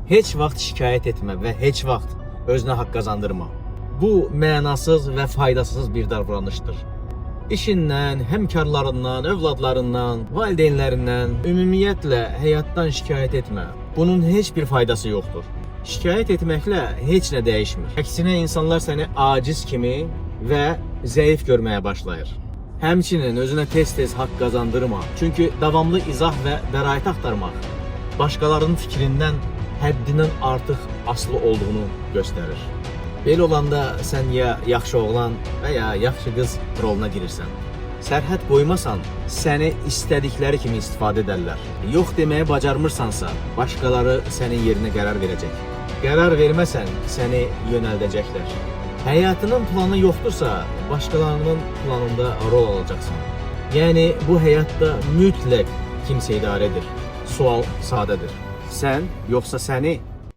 Heç vaxt şikayət etmə və heç vaxt özünə haqq qazandırma. Bu mənasız və faydasız bir davranışdır. İşindən, həmkarlarından, övladlarından, valideynlərindən, ümumiyyətlə həyatdan şikayət etmə. Bunun heç bir faydası yoxdur. Şikayət etməklə heç nə dəyişmir. Əksinə insanlar səni aciz kimi və zəif görməyə başlayır. Həmçinin özünə tez-tez haqq qazandırma. Çünki davamlı izah və bəraət axtarmaq başqalarının fikrindən həddindən artıq asılı olduğunu göstərir. Belə olanda sən ya yaxşı oğlan və ya yaxşı qız roluna girirsən. Sərhəd qoymasan, səni istədikləri kimi istifadə edərlər. Yox deməyi bacarmırsansa, başqaları sənin yerinə qərar verəcək. Qərar verməsən, səni yönəldəcəklər. Həyatının planı yoxdursa, başqalarının planında rol alacaqsan. Yəni bu həyatda mütləq kimsə idarə edir. Sual sadədir. Sən yoxsa səni